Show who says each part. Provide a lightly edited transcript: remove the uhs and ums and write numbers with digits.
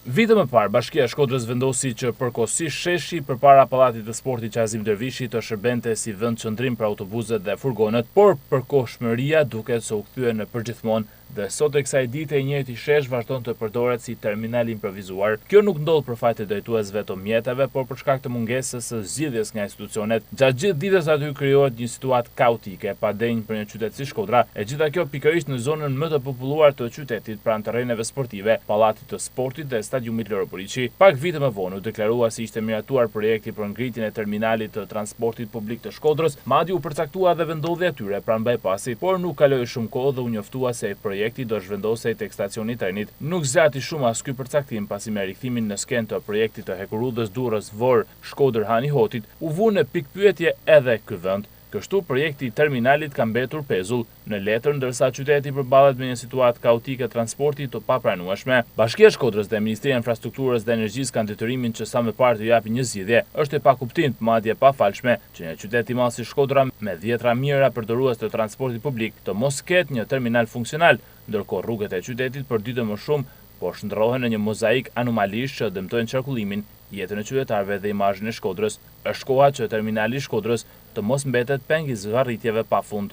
Speaker 1: Vite më parë, Bashkia e Shkodrës vendosi që përkohësisht sheshi përpara Pallatit të Sportit Qazim Dervishi të shërbente si vend qëndrim për autobusët dhe furgonët, por përkohshmëria duket se u kthye në përgjithmonë dhe sot e kësaj dite i njëjti shesh vazhdon të përdoret si terminal i improvizuar. Kjo nuk ndodh për faj të drejtuesve të mjeteve, por për shkak të mungesës së zgjidhjes nga institucionet. Gjatë gjithë ditës aty krijohet një situatë kaotike, e padenjë për një qytet si Shkodra, e gjitha kjo pikërisht në zonën më të populluar të qytetit, pranë terreneve sportive, Pallatit të Sportit dhe stadiumit Loro Boriçi. Pak vite më vonë u deklarua se ishte miratuar projekti për ngritjen e terminalit të transportit publik të Shkodrës, madje u përcaktua edhe vendndodhja e tyre pranë bypassit, por nuk kaloi shumë kohë dhe u njoftua se projekti do zhvendosej tek stacioni i trenit. Nuk zgjati shumë as ky përcaktim, pasi me rikthimin në skenë të projektit të hekurudhës Durrës-Vorë Shkodër-Han i Hotit, u vu në pikëpyetje edhe ky vend. Kështu, projekti i terminalit ka mbetur pezull në letër ndërsa qyteti përballet me një situatë kaotike transporti të papranueshme. Bashkia e Shkodrës dhe Ministria e Infrastrukturës dhe Energjisë kanë detyrimin që sa më parë të japin një zgjidhje. Është e pakuptimtë, madje e pafalshme, që një qytet i madh si Shkodra me dhjetëra mijëra përdorues të transportit publik të mos ketë një terminal funksional, ndërkohë rrugët e qytetit përditë e më shumë po shndërrohen në një mozaik anomalish që dëmtojnë qarkullimin, jetën e qytetarëve dhe imazhin e Shkodrës. Është koha që terminali i Shkodrës të mos mbetet peng i zvarritjeve pa fund.